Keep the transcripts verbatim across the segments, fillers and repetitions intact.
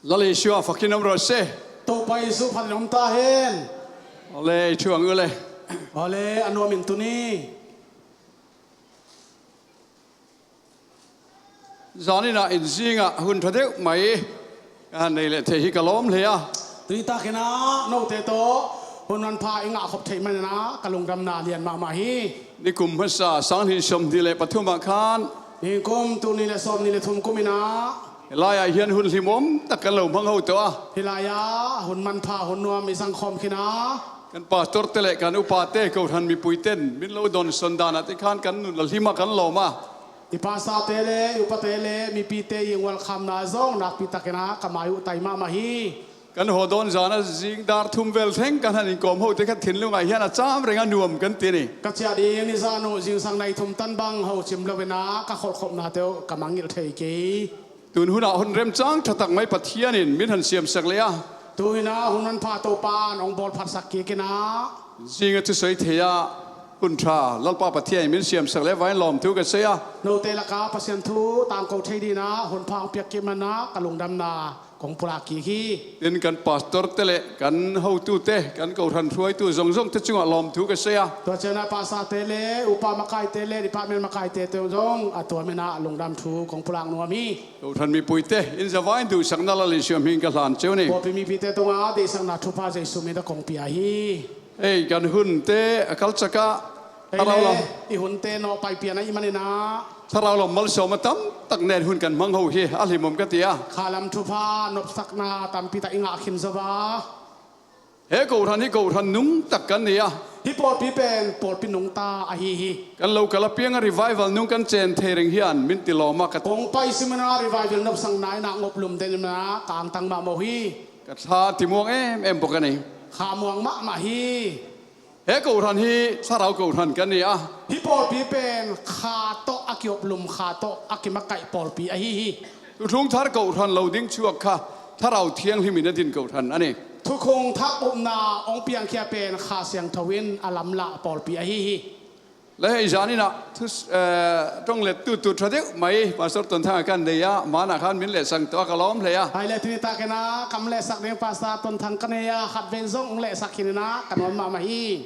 Lal Jesu a phakin om rawh se. Topa Jesu phatin om ta hen. Awle, i thuang uh le. Awle, a nuam in tuni. Zanin ah in zingah hun tha deuh mai ka han nei leh thei hi ka lawm hle a. Tuni takin ah note tawh hun manpha i ngah khop theih manin ah ka lungdamna lian mahmah hi. Nikum hmasa sang hnih sawm hnih le pathum ah khan. Nikum tul nih le sawm nih le thum kum in ah. Hih lai-ah hian hun hlimawm tak kan lo hmang ho tawh a. Hih lai-ah hun manpha hun nuam i zang khawm khin a. Kan pastor te leh kan upa te, kohhran mipui ten min lo dawnsawn dan ah te khan kan nun a hlim a, kan lawm a. I pastor te le i upa te le mipi te i welcome na zong nakpi takin ah ka mai uh tai mahmah hi. Kan haw dawn zan a zing dar thum vel thleng kan han inkawm ho te kha thinlung ah hian a cham reng a nuam kan ti ni. Ka chiah ding ni zan uh zingsang nai thum tan bang ho chim lo in ah ka kholhkhopna te uh ka mangngilh thei kei. Tun hun ah hun remchang tha tak mai Pathian in min han siamsak leh a. Tu in ah hun manpha Topa in hong bawl phatsak kik in ah. Zing a thusawi thei a hun tha Lalpa Pathian in min siamsak leh a vai lawmthu ka sawi a. Note lakah Pasian thu tangko thei dingin ah hun pha hong piak kik man ah ka lungdamna kong pulak kik hi. Tin, kan pastor te leh kan hotu te, kan kohhran hruaitu zawng zawng te chungah lawmthu ka sawi a. Tua ciangin ah pastor te le upa makai te le department makai te te zong a tuam in ah lungdam thu kong pulak nuam hi. Kohhran mipui te in zavai in duhsakna Lal Jesu hming ka hlan cheu ni. Pawlpi mipi te tungah deihsakna thupha Jesu min ah kong pia hi. Hei, kan hun te a kal chak a. Hei le, i hun te nawh paipian ahih manin ah. Thlarau lam malsawm a tam tak nen hun kan hmang ho hi a hlimawm ka ti a. Kha lam thupha nopsakna tampi tak i ngah khin zo a. He kohhran hi kohhran nung tak kan ni a. Hih pawlpi pen pawlpi nungta ahi hi. Kan lo kal apiang a revival nung kan chen thei reng hian min ti lawm a ka. Kong pai sim in ah revival nopsakna in ah ngop lum den in ah ka angtang mahmah hi. Ka thla ti muang em em bawk a ni. Kha muang mahmah hi. He kohhran hi thlarau kohhran kan ni a. Hih pawlpi pen kha tawh a kiop lum, kha tawh a kimakaih pawlpi ahi hi. Thuthlung thar kohhran lo ding chhuak kha Thlarau Thianghlim in a din kohhran a ni. Thukhung thak upna hong piangkhia pen Kha Siangtho in a lamlah pawlpi ahi hi. Le hei zanin ah thu, eh, ṭawng lettu tur ṭha deuh mai Pastor Tawnthang a kan nei a, manah khan min lehsak tawh a ka lawm hle a. Hai le, tuni takin ah kam lehsak ding Pastor Tawnthang ka nei a, khat vei zong hong lehsak khin in ah ka nuam mahmah hi.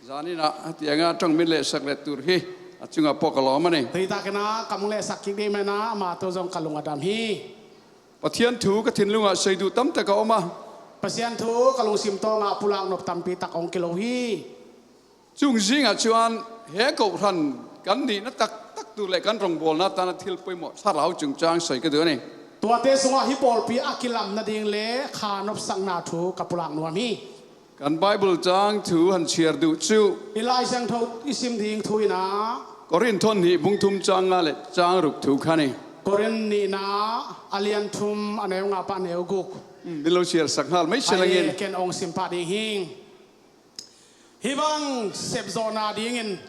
Zanin ah hetianga ṭawng min lehsak let tur hi a chungah pawh ka lawm a ni. Tuni takin ah kam hong lehsak kik ding manin ah amah tawh zong ka lung a dam hi. Pathian thu ka thinlungah sawi duh tam tak a om a. Pasian thu ka lungsim tawngah pulak nop tampi tak hong kilo hi. Chung zingah chuan he kohhran kan nihna tak tak tur leh kan rawngbawlna atana thil pawimawh thlarau chungchang sawi ka duh a ni. Tuate sungah hih pawlpi a kilam nading le kha nopsakna thu ka pulak nuam hi. Kan Bible chang thu han chhiar duh chu. I Lai Siangtho i sim ding thu in ah. Korin thawn hnih bung thum chang nga leh chang ruk thu kha ni. Korin nihna a lian thum a neu nga pah neu guk. Hmm, min lo chhiar sak nghal mai se langin. Ai, ken hong sim pah ding hing. Hih bang sepzawhna dingin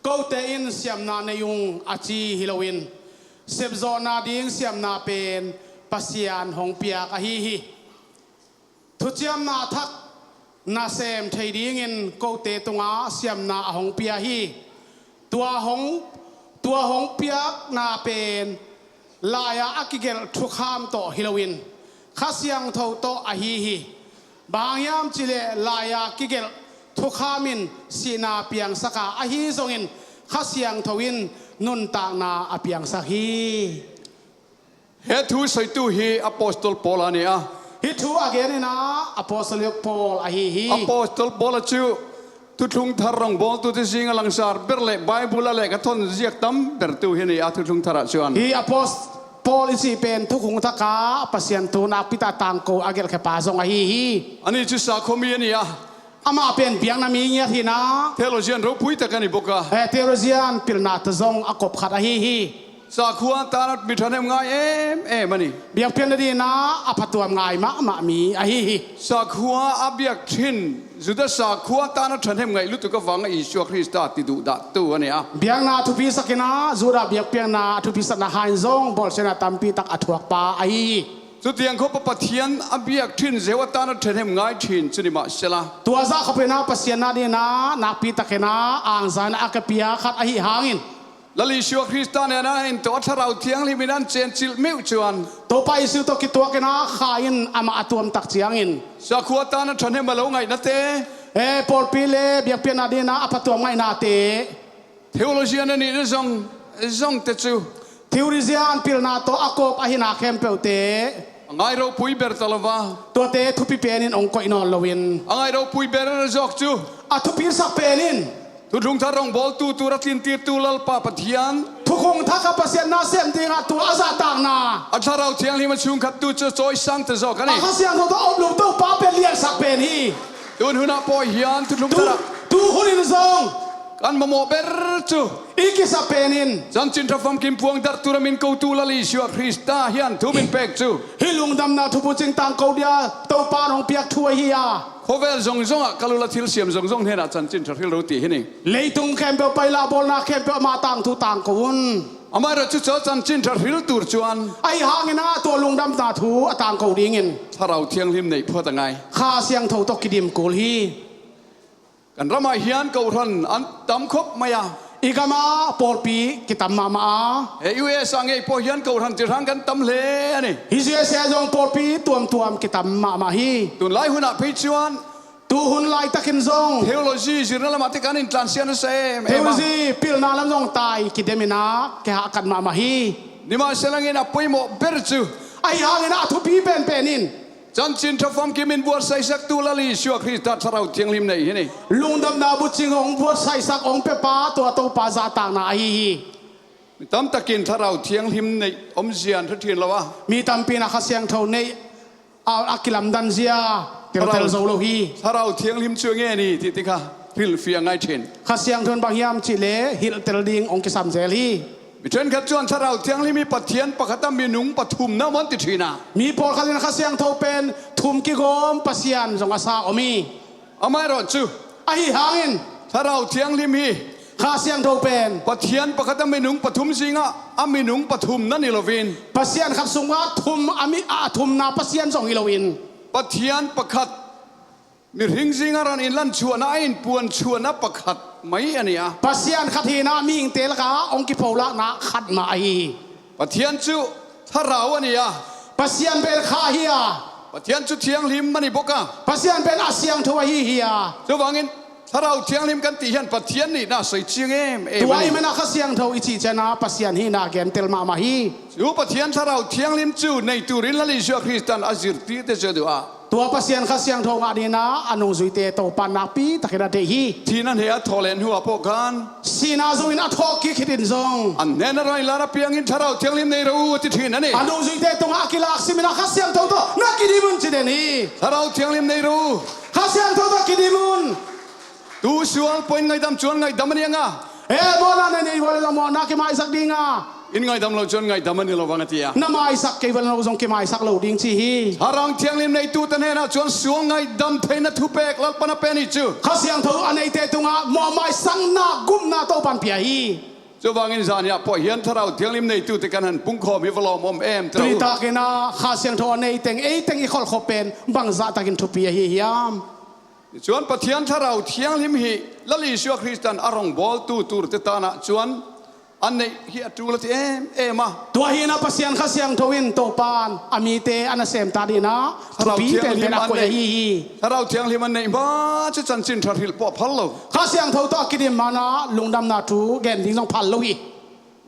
kote in siamna nei ung a ci hi loin, sepzawhna ding siamna pen Pasian hong piak ahi hi. Thuciamna thak nasem thei dingin kote tungah siamna a hong pia hi. Tua hong, tua hong piakna pen lai-ah a kigelh thukham tawh hi loin Kha Siangtho tawh ahi hi. Bang hang hiam cihleh lai-ah kigelh thukham in sihna piangsak a, ahi zongin Kha Siangtho in nuntakna a piangsak hi. He thu sawitu hi Apostol Paul a ni a. Hih thu a gen in ah Apostol Paul ahi hi. Apostol Paul a chu Thuthlung Thar rawngbawltute zinga langsar ber leh Bible-a lehkhathawn ziak tam bertu hi a ni a, Thuthlung Tharah chuan. Hi Apostol Paul i cih pen Thukhung Thaka Pasian thu nakpi tak tangko a gelhkhepa zawng ahi hi. Ani chu sakhuami a ni a. Amah pen biakna mi ngiat hi a. Theologian ropui tak a ni bawk a. Eh, theologian pilna ta zawng a kop khat ahi hi. Sakhua tana mi thahnem ngai em em a ni. Biakpiakna dingin ah a phatuam ngai mahmah mi ahi hi. Sakhua a biak ṭhin, Juda sakhua tana thahnem ngaih lutuk avanga Isua Krista tiduhdahtu a ni a. Biakna thupi sakin ah Juda biakpiakna a thupi sakna haiin zawng bawlsiatna tampi tak a thuakpa ahi hi. Chutiang khawpa Pathian a biak ṭhin Jehovah tana thahnem ngai ṭhin chu ni mah sela. Tua zah khawpin ah Pasian a dingin ah nakpi takin ah angzana a kipia khat ahi hangin Lal Isua Khrista nena in tawh a Thlarau Thianghlim in an cencilh meuh cuan, Topa Isu tawh kituakin a kha in amah a tuamtak ciangin, sakhua tan a thahnem a lo ngaihnate, e, pawlpi le biakpiakna dingin a phatuam ngaihnate, theologian a nih zong, zongte cu, theologian pilna tawh a kawp ahina khempeuhte a ngai ropui ber ta lo a, tuate thupi penin hong koih nawn loin, a ngai ropui ber zawk cu, a thupisak penin, Thuthlung Thar hong bawltu, tur a tlintirtu Lalpa Pathian, Thuthlung Thar kha Pasian nasem dingah tua a zahtakna, a Thlarau Thianghlim a chungkhattu cu cawisang ta zawk a ni. A Kha Siangtho tawh a om lo Topa pen liansak pen hi. Tun hunah pawi hian Thuthlung Thar ah, tu hun in zong kan mamawh ber cu, i kisa penin, Chanchin Tha famkim puang darh tura min kotu Lal Isua Khrista hian thu min pek cu, hih lungdamna thubu cing tangko dia Topa in hong piak thu ahi a, khawvel zongzong ah kal ula thilsiam zongzong hnenah Chanchin Tha hril ro ti hi ni. Leitung khempeuh paila bawlna khempeuh ama tangthu tangko un. Amah erawh cucu Chanchin Tha hril tur cuan, ahi hangin a tua lungdamna thu a tangko dingin Thlarau Thianghlim neih phuat a ngai. Kha Siangtho tawh kidim kul hi. Kan ramah hian kohhran an tam khop mai a, i gamah pawlpi kitam mahmah a, he U S A ngei pawh hian kohhran tirhang kan tam hle a ni. Hi U S A zong pawlpi tuamtuam kitam mahmah hi. Tunlai hunah phei cuan, tu hun laitakin zong theology zirna lamah te kan intlansiah nasa em em a, theology pilna lam zong tai kidemin a kihahkat mahmah hi. Nimahselangin a poimawh ber cu, ahi hangin a thupi penpen in Chanchin Tha famkim in buatsaisaktu Lal Isua Khrista Thlarau Thianghlim neih hi ni. Lungdamna bucing hong buatsaisak hong pepa tua Topa zahtakna ahi hi. Mi tamtakin Thlarau Thianghlim neih om zia an hre ṭhin lo a, mi tampi in a Kha Siangtho neih a, a kilamdan zia teltel zo lo hi. Thlarau Thianghlim cu a nge ni titi kha hrilhfiah a ngai ṭhin. Kha Siangtho in bang hiam cihleh hilhtel ding hong kisam zel hi. Mi ṭhenkhat cuan Thlarau Thianghlim hi Pathian pakhat a minung pathum na om an ti ṭhin a, mi pawlkhat in Kha Siangtho pen thum kigawm Pasian zong a sa om hi. Amah erawh cu, ahi hangin Thlarau Thianghlim hi Kha Siangtho pen Pathian pakhat a minung pathum zingah a minung pathum na ni loin, Pasian khat sungah thum a mi, a thumna Pasian zong hi loin, Pathian pakhat mihring zingah ran inlan chuahna a inpuan chuahna pakhat mai a ni a, Pasian khat hina mihingte lakah hong kipholakna khat mah ahi hi. Pathian cu Thlarau a ni a, Pasian pen Kha hi a, Pathian cu Thianghlim a ni bawk a, Pasian pen a siangtho ahi hi a. Cuvangin Thlarau Thianghlim kan tih hian Pathian nihna soi ciang em em a ni. Tua ahih manin a Kha Siangtho i cih ciangin a Pasian hihna gentel mahmah hi. Cu Pathian Thlarau Thianghlim cu nei turin Lal Isua Khrista in a zirtirte cu a duh a, tua Pasian Kha Siangtho ngah dingin a nungzuite Topa in nakpi takin a deih hi. Thihna hne a thawh len hnu ah pawh khan, sihna zongin a thawh kik khit in zong, an hnen a rawn inlan a piangin Thlarau Thianghlim nei ro u a ti ṭhin a ni. A nungzuite tungah a kilak simin a Kha Siangtho tawh na kidim un ci den hi. Thlarau Thianghlim nei ro u. Kha Siangtho tawh kidim un. Tu sual pawhin ngaihdam cuan ngaihdam a ni ang a, e, mawhna nei nei vua le zong mawhna kimaisak ding a, in ngaihdam lo cuan ngaihdam a ni lo vang a ti a, na maisak kei vua le lo zong kimaisak lo ding ci hi. Thlarau Thianghlim neitute hnenah cuan sual ngaihdam theihna thupek Lalpa na pia hi cu. Kha Siangtho a neite tungah mawhmaisakna gupna Topa in pia hi. Cuvangin zani ah pawh hian Thlarau Thianghlim neitute kan han pungkhawm hi va lawm om em teh. Tuni takin a Kha Siangtho a nei teng ei teng i kholhkhop pen bangzah takin thupi ahi hiam? Cuan Pathian Thlarau Thianghlim hi Lal Isua Khrista in a rawngbawltu turte tanah cuan a neih hi a ṭul a ti em em a. Tua hi-in a Pasian Kha Siangtho in Topa in a mite a nasem ta dingin a thupi penpen a koih ahi hi. Thlarau Thianghlim an neih hma cu Chanchin Tha hrilh pawh a phal lo. Kha Siangtho tawh a kidim hmanin a lungdamna thu gen ding zong phal lo hi.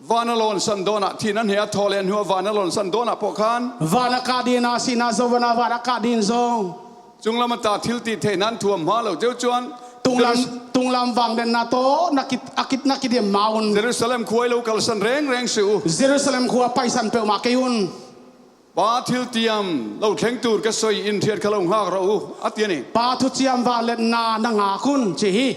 Van a lawnsan dawnah, thihna hne a thawh len hnu a van a lawnsan dawnah pawh khan, van a kah dingin a, sihna zo van a van a kah dingin zong, cunglam a ta thiltihtheihna an thuam hma lo cio cuan, tunglam, Jerus- tunglam vangliatna tawh na ki, a ki, na kidim hma un. Jerusalem khua i lo kalsan rengreng si uh. Jerusalem khua paisan peuhmah kei un. Pa thiltiam lo thleng tur ka sawi in hriat kha lo ngak rawh uh, a ti a ni. Pa thuciam vangliatna na ngak un, ci hi.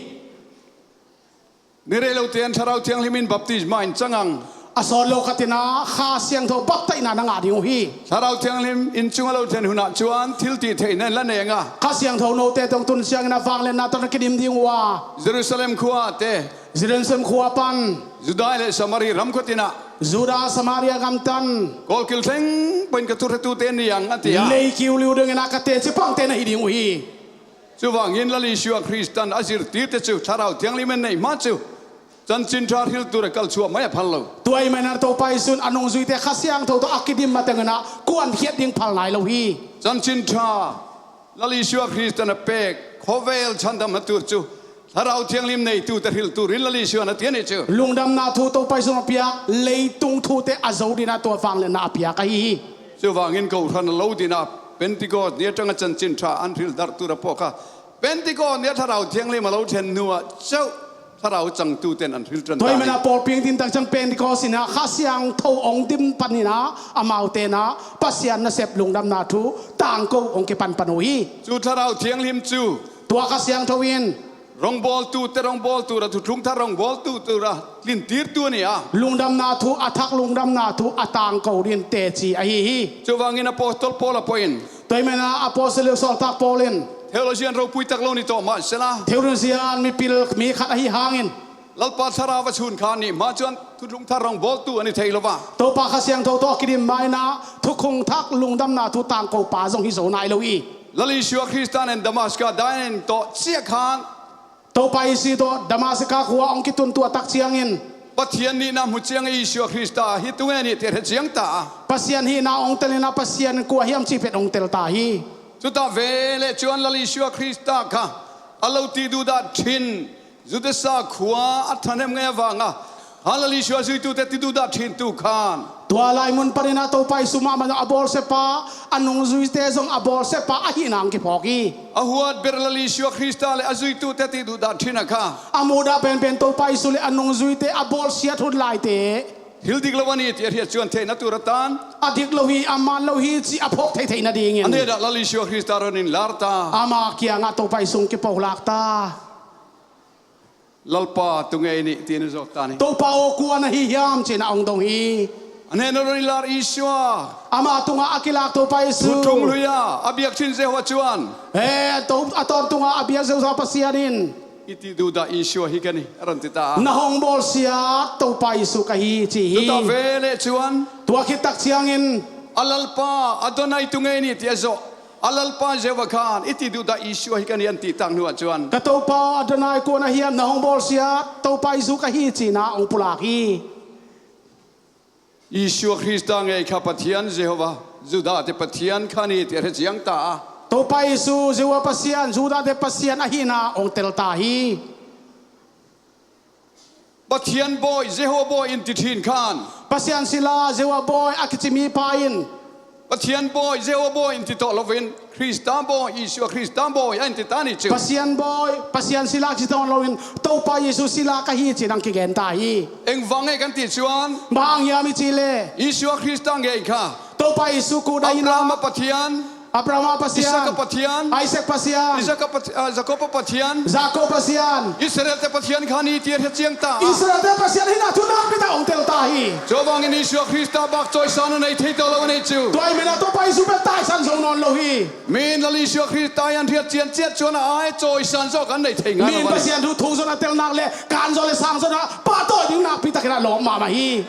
Ni rei lote an Thlarau Thianghlim in baptisma in cang ang. A sawt lo khatin a Kha Siangtho baptaihna na ngah ding uh hi. Thlarau Thianghlim inn cungah lo thlen hunah cuan thiltihtheihna in la nei ang a, Kha Siangtho note tawh tun siangin a vangliatna tawh na kidim ding uh a, Jerusalem khua te, Jerusalem khua pan, Judai le Samari ramkhuatin ah, Judah Samaria gamtan, kawlkil thleng pahin ka thuhretute an ni ang, a ti a, lei kiuliu dingin a ka teci pangte na hi ding uh hi. Cuvangin Lal Isua Khrista in a zirtirte cu Thlarau Thianghlim an neih hma cu Chanchin Tha hriltu a kalsuah mai a phal lo. Tua ahih manin Topa Jesu in a nungzuite Kha Siangtho tawh a kidim mateng in ah kuankhiat ding phal nai lo hi. Chanchin Tha, Lal Jesuh Khrist in a pek khawvel chandamna thu cu Thlarau Thianghlim neitute hriltu rin Lal Jesuh in a ti a ni cu. Lungdamna thu Topa Jesu in a piak, leitung thute a zo dingin ah tua vangliatna a piak ahi hi. Cuvangin kawhhran a lo dingin ah Pentecost ni aṭanga Chanchin Tha an hril darh tu a pawh kha Pentecost ni a Thlarau Thianghlim a lo thlen hnuah ceuh Thlarau cangtute in an hril ṭan ta hi. Tua ahih manin ah pawlpi hong din tak ciang Pentecost in ah Kha Siangtho hong dim panin ah amaute in ah Pasian nasep lungdamna thu tangko hong kipanpan uh hi. Cu Thlarau Thianghlim cu tua Kha Siangtho in rongbawltute rongbawltu ra, thuthlung thar rongbawltute ra tlintirtu a ni a, lungdamna thu a thak, lungdamna thu a tangko dingin teci ahi hi. Cuvangin Apostol Paul a pawh in, tua ahih manin ah Apostol sawltak Paul in, theologian ropui tak lo ni tawh mah sela, theologian mipil mi khat ahi hangin, Lalpa Thlarau a sun kha nih hma cuan thuthlung thar rongbawltu a ni thei lo a, Topa Kha Siangtho tawh a kidim ma-in ah thukhun thak lungdamna thu tangko pa zong hi zo nai lo hi. Lal Jesuh Khrist in Damaska dai in tawh ciah khan, Topa Jesuh tawh Damaska khua hong kitun tuah tak ciangin, Pathian nihna hmu ciang Jesuh Khrist hi tung ei ni ti a hre ciang ta a, Pasian hihna hong tel in ah Pasian kua hiam cih pen hong tel ta hi. Cutah ve leh cuan Lal Jesuh Khrist kha a lo ti duhdah ṭhin, Judas khua a thahnem ngei avanga khan Lal Jesuh zuitute ti duhdah ṭhintu khan, tua lai mun panin ah Topa Jesuh mahmah zong a bawlsiapa, a nungzuite zong a bawlsiapa ahihna hong kiphawk hi. A huat ber Lal Jesuh Khrist le a zuitute ti duhdah ṭhin a kha, a muhdah penpen Topa Jesuh le a nungzuite a bawlsiat hun laite, thil dik lo a ni ti a hriat cuan theihna tur a tan, a dik lo hi, a man lo hi cih a phawk theihtheih nadingin, a hnenah Lal Jesuh Khrist ron in lar ta, ama kiangah Topa Jesuh hong kipohlak ta. Lalpa, tu ngei nih, tiin a zawt ta ni. Topa aw, kua na hi hiam, ci-in ah hong dong hi. A hnenah ron in lar Jesuh. Ama tungah a kilak Topa Jesuh. Thuthlung hlui-a a biak ṭhin Jehovah cuan, he, to-, a tawntungah a biak Jehovah Pasian in, i ti duhdah Jesuh hi ka hi, a ron ti ta a, na hong bawlsiat Topa Jesuh ka hi, ci hi. Cutah ve leh cuan, tua khit tak ciangin, a Lalpa Adonai, tu ngei nih, ti a zawh a Lalpa Jehovah khan i ti duhdah Jesuh hi ka hi, an tih tak hnuah cuan, ka Topa Adonai, kua na hiam, na hong bawlsiat Topa Jesuh ka hi, ci-in ah hong pulak hi. Jesuh Khrist ngei kha Pathian Jehovah, Judate Pathian kha ni ti a hre ciang ta a, Topa Jesuh Jehovah Pasian, Judate Pasian ahihna hong tel ta hi. Pathian Bawi, Jehovah Bawi in ti ṭhin khan, Pasian sila Jehovah Bawi a kici mipa in, Pathian Bawi, Jehovah Bawi in ti tawh loin, Khrista Bawi, Jesuh Khrista Bawi a in ti ta ni cu. Pasian Bawi, Pasian sila ci tawh loin, Topa Jesuh sila ka hi, ci-in hong kigen ta hi. Engvang ngei kan tih cuan, bang hang hiam i cih leh, Jesuh Khrist ngei kha, Topa Jesuh kut a hi-in ah, Abraham a Pathian, Abraham a Pasian, Isak a Pathian, Isaac Pasian, Isak a Pat-, ah, Jakob a Pathian, Jakob Pasian, Israelte Pathian kha ni ti a hre ciang ta a, Israelte Pasian ahihna thu nakpi tak hong tel ta hi. Cuvangin Jesuh Khrist bak cawisan a nei thei to lo a nei cu. Tua ahih manin ah Topa Jesuh pen taisan zo nawn lo hi. Mi in Lal Jesuh Khrist in hriat cian ciat cuan a ai cawisan zawh kan nei thei ngai lo. Mi in Pasian thu thuk zawh a tel nak le kan zawh le sang zawh a pahtawi ding nakpi takin ah lawp mahmah hi.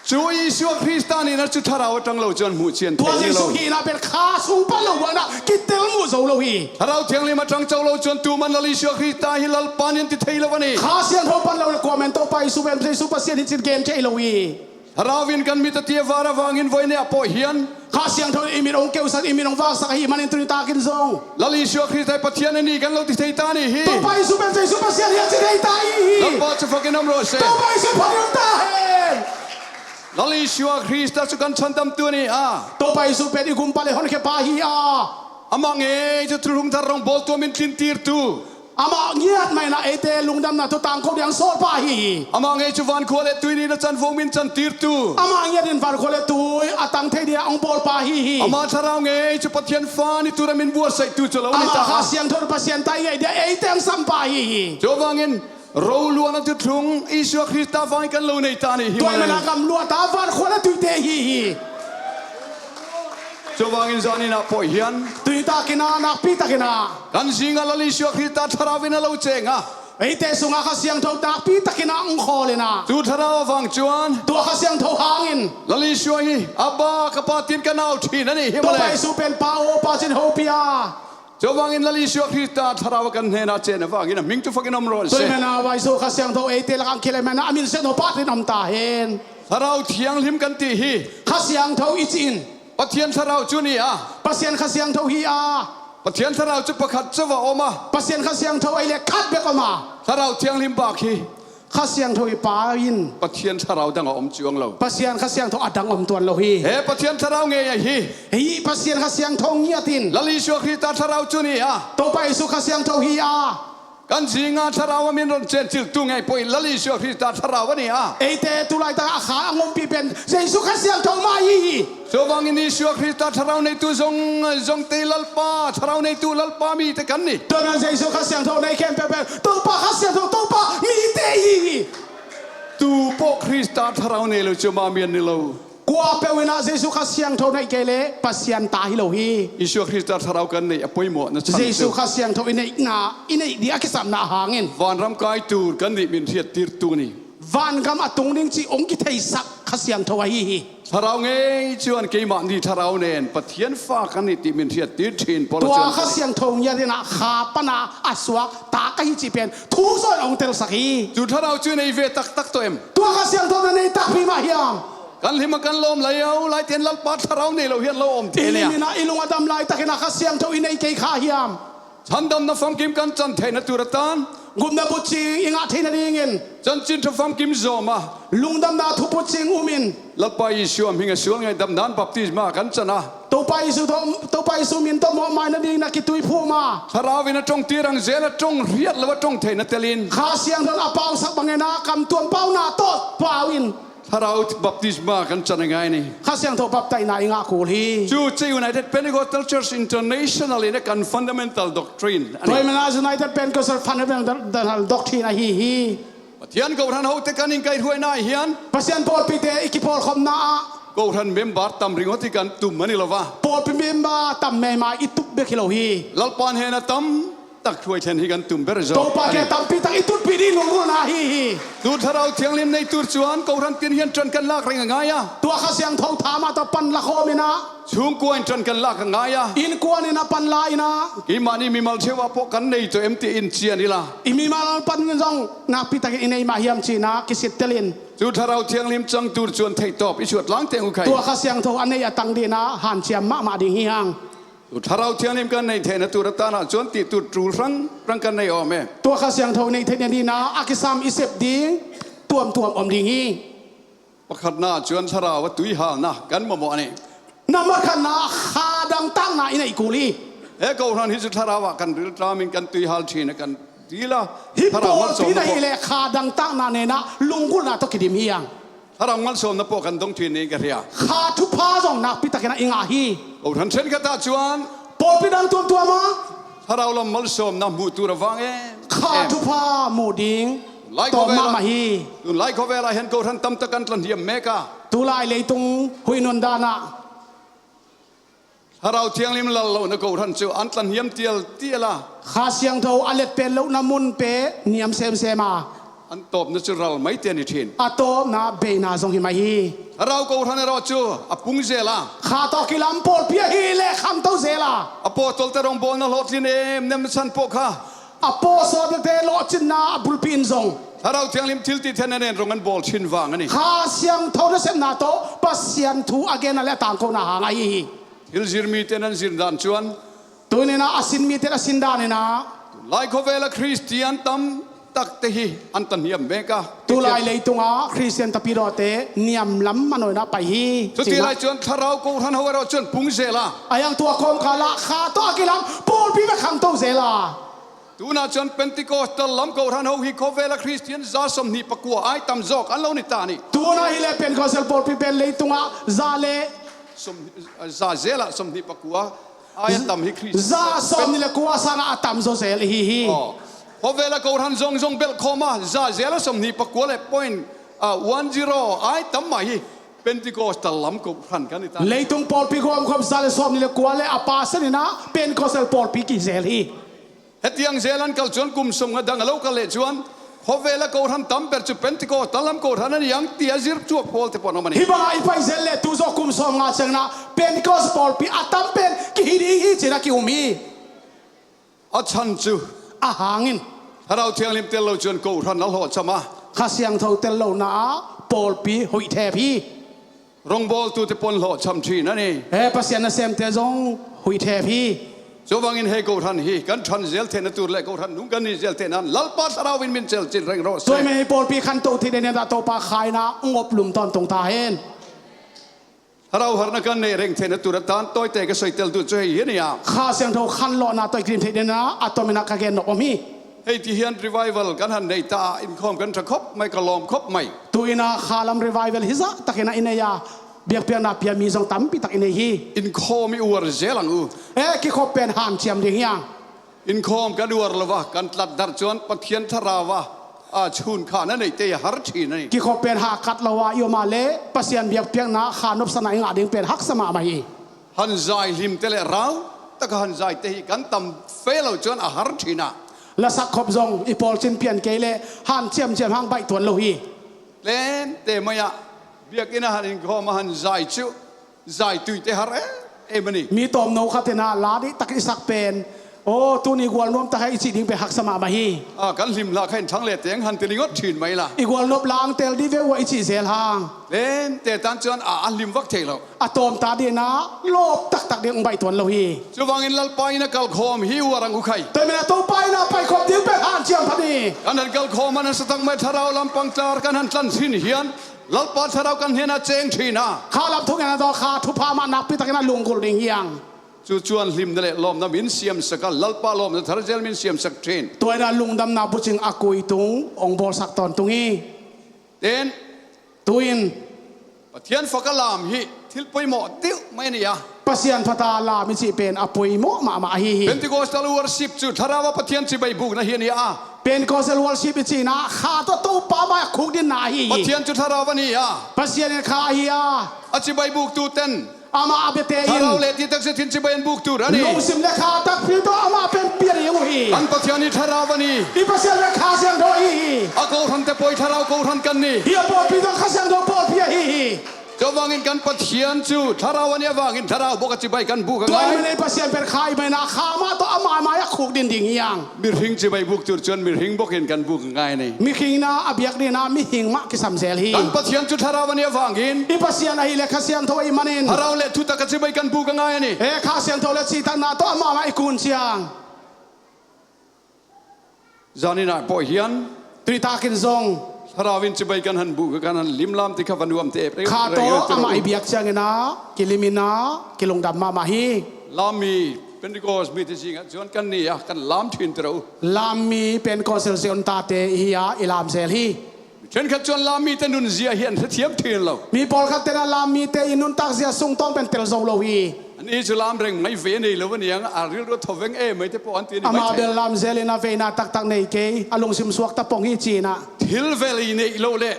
Cu Jesuh Khrist nihna cu thlarau a ṭang lo cuan hmuh cian theih lo. Tua Jesuh hihna pen kha sung pan lo buan ah kitel muh zo lo hi. Thlarau Thianghlim a ṭang co lo cuan tu man Lal Jesuh Khrist hi Lalpa ni an ti thei lo a ni. Kha Siangtho pan lo le kua men Topa Jesuh pen Jesuh Pasian hi cih gen thei lo hi. Thlarau in kan mit a ti a var a vangin voi ne a pawh hian, Kha Siangtho in i mit hong keusak, i mit hong vaksak ahih manin tuni takin zong Lal Jesuh Khrist hi Pathian a ni kan lo ti thei ta ni hi. Topa Jesuh pen Jesuh Pasian hi a ci thei ta i hi. Lalpa cu fakin om rawh seh. Topa Jesuh fakin om ta hen. Lal Jesuh Khrist cu kan changdamtu a ni a, Topa Jesuh pen i gumpa le honkhia pa hi a, amah ngei cu thuthlung thar rongbawltu a min tlintirtu, amah ngiat mah in ah eite lungdamna thu tangko ding a sawlpa ahi hi. Amah ngei cu vankhua le tui nihna chanvo min chantirtu, amah ngiat in vankhua le tui a tang thei ding a hong bawlpa ahi hi. Amah thlarau ngei cu Pathian fa ni tur a min buatsaihtu cu lo ni ta. Amah Kha Siangtho Pasian ta i ngeih ding a eite hong sampa ahi hi. Cuvangin roluahna thuthlung Jesuh Khrist vangin kan lo nei ta ni hi. Tua ahih manin a gamluah ta vankhua le tuite ahi hi. Cuvangin zan in ah pawh hian, tuni takin ah nakpi takin ah, kan zingah Lal Jesuh Khrist thlarau in a lo ceng a, eite sungah Kha Siangtho nakpi takin ah hong khawl in ah, tu thlarau a vang cuan, tua Kha Siangtho hangin Lal Jesuh hi, Abba, ka Pa, tiin kan au ṭhin a ni hi mawle. Topa Jesuh pen Pa aw, Pa ci-in hopih a, Tua bangin Lal Isua Krista Thlarau a kan hnena cen a vangin a hming tu fakin om rawn se. Tua hi mena vai Jesu Kha Siangtho eite lakah ang kilem mena a min siat no patin om ta hen. Thlarau Thianghlim kan ti hi. Kha Siangtho i ci in. Pathian Thlarau cu ni a. Pasian Kha Siangtho hi a. Pathian Thlarau cu pakhat cu va om a. Pasian Kha Siangtho ei le khat bek om a. Thlarau Thianghlim bak hi. Kha Siangtho i pa in Pathian Thlarau dang a om cuang lo. Pasian Kha Siangtho a dang om tuan lo hi. He Pathian Thlarau ngei ahi. Hih Pasian Kha Siangtho ngiat in Lal Isua Krista Thlarau cu ni a. Topa Jesu Kha Siangtho hi a. Kan zinga Thlarau a min ron cen ciltu ngei poi Lal Isua Krista Thlarau a ni a. Eite tulaitak a kha a ngumpi pen Jesu Kha Siangtho mah hi hi. Tua bangin Isua Krista Thlarau neitu zong, zong te Lalpa, Thlarau neitu Lalpa mite kan ni. Tua bangin Jesu Kha Siangtho nei khempeuh pen Topa Kha Siangtho Topa mite hi hi. Tu pawh Krista Thlarau nei lo cu mah mian ni lo. Kua peuh in ah Jesu Kha Siangtho neih kei le Pasian ta hi lo hi. Isua Krista Thlarau kan neih a poimawhna chan Jesu Kha Siangtho i neihna, i neih ding a kisapna hangin vanram kai tur kan nih min hriattirtu ni. Vangam a tung ding cih hong kitheisak Kha Siangtho ahi hi. Thlarau ngei cuan keimah nih thlarau nen Pathian fa kan nih tih min hriattir ṭhin Paul a tua cuan Kha Siangtho ngiat in ah kha pana a suak ta ka hi cih pen thu zawn hong telsak hi. Tu thlarau cu nei ve taktak tawh em? Tua Kha Siangtho na nei takpi mah hiam? Kan hlim a kan lawm lai o, lai ten Lalpa Thlarau nei lo hian lo om thei nia. I hlim in ah i lung a dam laitakin ah Kha Siangtho i nei kei kha hiam? Chandamna famkim kan can theihna tur a tan gupna butcing i ngah theihna dingin chanchin ṭha famkim zawm a lungdamna thuputcing um in Lalpa Isua hming a sual ngei damdan baptisma kan can a Topa Isu tawh, Topa Isu min tawh mawhmaina ding na kituiphum a Thlarau in a ṭongtir ang zel a ṭong hriat lo a ṭong theihna telin Kha Siangtho in a pausak bangin ah kam tuam pauna tawh pau in Thlarau baptisma kan can a ngai ni. Kha Siangtho baptaihna i ngah kul hi. Cu ci United Pentecostal Church International in a kan fundamental doctrine a ni. Tua hi mena United Pentecostal fundamental doctrine ahi hi. Pathian kohhran hote kan in kaihruaina ah hian Pasian pawlpite i kipawlkhopna ah kohhran member tam ringawt hi kan tum a ni lo va. Pawlpi member tam meima i tup bek hi lo hi. Lalpa hnen a tam tak hruai thlen hi kan tum ber zaw. Topa kiang tampi tak i tutpih ding lunggulhna ahi hi. Tu Thlarau Thianghlim nei tur cuan kohhran tin hian ṭan kan lak reng a ngai a. Tua Kha Siangtho tha mah tawh pan la khawm in ah. Chhungkua in ṭan kan lak a ngai a. Innkuan in a pan la in ah. Keimah nih mimal cheu ah pawh kan nei tawh em ti in cian ila. I mimal pan zong nakpi takin i nei mah hiam cih in ah kisittel in. Tu Thlarau Thianghlim cang tur cuan theihtawp i suat lang teng uh khai. Tua Kha Siangtho a nei a tang ding in ah hanciam mahmah ding hi hang. Tu Thlarau Thianghlim kan neih theihna tur a tan ah cuan tih tur tul hrang hrang kan nei awm e. Tua Kha Siangtho neih theihna ding in ah a kisam i sep ding tuamtuam om ding hi. Pakhatna ah cuan Thlarau a tuihalna kan mawhmawh a ni. Nambat khatna ah kha dangtakna i neih kul hi. He kohhran hi cu Thlarau ah kan rilṭam in kan tuihal ṭhin a kan dil a. Hi pawlpi na hih leh kha dangtakna nen ah lunggulhna tawh kidim hi hang. Thlarau malsawmna pawh kan dong ṭhin ni ka hria. Kha thupha zong nakpi takin ah i ngah hi. Kohhran ṭhenkhat ah cuan pawlpi dang tuamtuam ah Thlarau lam malsawmna hmuh tur a vang em. Kha thupha muh ding tawm mahmah hi. Tunlai khawvel ah hian kohhran tamtak an tlanhiam mek a. Tulai leitung huih nun dan ah Thlarau Thianghlim lal lohna kohhran cu an tlanhiam tialtial a. Kha Siangtho a let pen lohna mun pe niam semsem a. An tawpna cu ral mai te ni ṭhin. A tawpna beina zong hi mai hi. Thlarau kohhran erawh cu a pung zel a. Kha tawh kilam pawlpi ahi le khangto zel a. Apostol te rawngbawlna hlawhtlin em nemna chan pawh kha. Apostol te lawhcinna a bulpi in zong. Thlarau Thianghlim thiltithei na nen rong an bawl ṭhin vang a ni. Kha Siangtho nasepna tawh Pasian thu a genna le a tangkona hang ahi hi. Thil zir mite nan zir dan chuan. Tunin ah a sin mite a sin danin ah. Lai khawvela Kristian tam takte hi an tlanhiam mek a. Tulai leitunga Kristian tapidawte niamlam manawina pai hi. Cuti lai chuan Thlarau kohhran ho erawh chuan pung zel a. A yang tua kawmkala kha tawh a kilam pawlpi va khangto zel a. Tunah chuan Pentecostal lam kohhran ho hi khawvela Kristian za sawmhnih pakua ai tam zawk an lo ni ta ni. Tunah hi le Pentecostal pawlpi pen leitungah za le sawm, za zela sawmhnih pakua ai a tam hi Kristian. Za sawmhnih le kua sangah a tam zaw zel hi hi. Aw. Khawvela kohhran zawng zawng belh khawma za zela sawmhnih pakua le point, ah, one zero ai tam mah hi Pentecostal lam kohhran kan ni ta. Leitung pawlpi khawm khawm za le sawmhnih le kua le a pa saninah Pentecostal pawlpi kizel hi. Hetiang zel an kal chuan kum sawmnga dang a lo kal leh chuan khawvela kohhran tam ber chu Pentecost a lam kohhran a ni ang tia zir chuak pawl te pawh an awm a ni. Hi bangah i pai zel leh tu zawh kum sawmnga chiangna Pentecost pawlpi a tam pen kihi ding hi chin a ki um hi. A chan cu a hangin Thlarau Thianghlim tel lo cun kohhran a hlawhcam a, Kha Siangtho tel lohna ah pawlpi hoih thep hi. Rongbawltute pon hlawhcam ṭhin a ni. He Pasian nasemte zong hoih thep hi. Cuvangin hei kohhran hi kan ṭhan zel theihna tur le kohhran nung kan nih zel theihna Lalpa Thlarau in min celcin reng rawh seh. Tua hi mah hi, pawlpi khantoh theih dingin ah Topa khaina ung op lum tawntung ta hen. Thlarau harna kan neih reng theihna tur a tan tawite ka soitel duh cu hei hi a ni a. Kha Siangtho khanlawhna tawh i kidim theih dingin ah a tomin ah ka gen nop om hi. Hei ti hian revival kan han nei ta a, innkhawm kan ṭha khop mai, ka lawm khop mai. Tu-in ah khalam revival hi zah takin ah i nei a, biakpiakna pia mi zong tampi tak i nei hi. Innkhawm i uar zel ang u. E, kikhop pen hanciam ding hi ang. Innkhawm kan uar lo a, kan tlat darh cuan Pathian Thlarau a, a chunkhahna neite a har ṭhin a ni. Kikhop pen hahkat lo a i om a le Pasian biakpiakna kha nopsakna i ngah ding pen haksa mahmah hi. Han zai hlimte le rau taka han zaite hi kan tam fe lo cuan a har ṭhin a. Lasak khop zong i pawlcin pian kei le han ciamciam hang baih tuan lo hi. Tlente mai ah biakinn ah han innkhawm a han zai cu zaituite har em em a ni. Mi tawmno khat in ah la dih tak i sak pen, aw, tuni gual nuam tak hi i cih ding pen haksa mahmah hi. A, kan hlim hlah kha in thang le teng han ti ling awt ṭhin mai la. I gual nop lang tel dih ve uh a i cih zel hang. Tlente tan cuan a, a hlim vak thei lo. A tawm ta dingin ah lawp taktak ding hong baih tuan lo hi. Cuvangin Lalpa in a kalkhawm hi uar ang u khai. Tua hi mah in ah Topa in ah paikhop ding pen hanciam pha ni. Kan han kalkhawm a nasatak mai thlarau lampang tlar kan han tlan ṭhin hian Lalpa Thlarau kan hnenah ceng ṭhin a. Kha lam thungen a dawn kha thupha mah nakpi takin a lunggulh ding hi ang. Cu cuan hlimna le lawmna min siamsak a, Lalpa lawmna thar zel min siamsak ṭhin. Tua in ah lungdamna bucing a kui tung hong bawlsak tawntung hi. Ten. Tu-in Pathian fak a lam hi thil poimawh deuh mai a ni a. Pasian fak a lam i cih pen a poimawh mahmah ahi hi. Pentecostal worship cu Thlarau a Pathian cibai bukna hi a ni a. Pentecostal worship i cihna kha tawh Topa mai a khukdinna ahi hi. Pathian cu Thlarau a ni a. Pasian in kha ahi a. A cibai buktu ten Amah a biate in Thlarau le ti takzet in cibai an buktu rani. Lungsim le kha takpi tawh amah pen bia ding uh hi. An Pathian hi Thlarau a ni. I Pasian le Kha Siangtho ahi hi. A kohhrante pawi Thlarau kohhran kan ni. Hi a pawlpi tawh Kha Siangtho pawlpi ahi hi. Cuvangin kan Pathian cu Thlarau a ni avangin Thlarau bawk a cibai kan buk a ngai. Tua ahih manin Pasian pen kha ahih manin kha mah tawh amah mai a khukdin ding hi ang. Mihring cibai buk tur cuan mihring bawkin kan buk a ngai ni. Mihring na a biak dingin mihing mah kisam zel hi. Kan Pathian cu Thlarau a ni avangin. I Pasian ahih leh Kha Siangtho ahih manin. Thlarau le thutak a cibai kan buk a ngai a ni. E, Kha Siangtho le cihtakna tawh amah mah i kun ciang. Zaninah pawh hian. Tuitakin zong. Thlarau in cibai kan han buk a kan han limlam ti kha va nuam te. Kha tawh amah i biak ciangin a kilimin a kilungdam mahmah hi. Lammi Pentecost mite zingah cuan kan ni a kan lam ṭhin tiro. Lammi Pentecost zel zel tate hi a i lam zel hi. Ṭhenkhat cuan lammite nunzia hi an hrethiam ṭhin lo. Mi pawlkhat tenah lammite i nuntakzia sungtawng pen tel zo lo hi. An i cu lam reng mai vei a nei lo a niang a rilru a tho veng e mai te pawh an ti ni. Amah bel lam zelin a veina taktak nei kei a lungsim suak ta pong hi cinah. Thil vel i neih lo le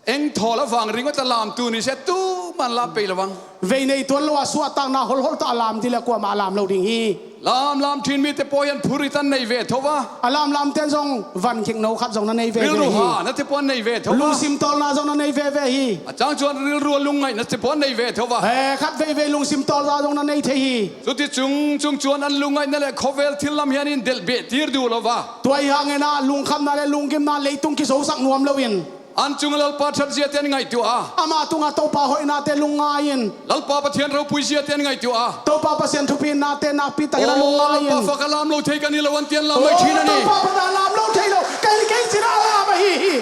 Eng thawl a vang ringawt a lam tu ni sia tu man lam pei lo vang. Vei nei tuan lo a suahtakna holhol tawh a lam dih le kuamah a lam lo ding hi. Lam lam ṭhin mite pawi an phurit an nei ve tho va. A lam lam ten zong van khik no khat zong na nei ve ve hi. Rilru ha na te pawi an nei ve tho va. Lungsim tawlna zong na nei ve ve hi. A cang cuan rilru a lungngaih na te pawi an nei ve tho va. He khat veivei lungsim tawlna zong na nei thei hi. Cuti cung cung cuan an lungngaihna le khawvel thil lam hian in delh beh tir duh lo va. Tua hi hangin ah lungkhamna le lunggimna leitung kizosak nuam loin. An cungah Lalpa ṭhat ziate an ngaihtuah a. Amah tungah Topa hoihnate lungngai in. Lalpa Pathian ropui ziate an ngaihtuah a. Topa Pasian thupinate nakpi takin a lungngai in. Lalpa fak a lam lo thei kan hi lo an ti an lam mai ṭhin a ni. Topa fak a lam lo thei lo. Kei, kei cina a lam ahi hi.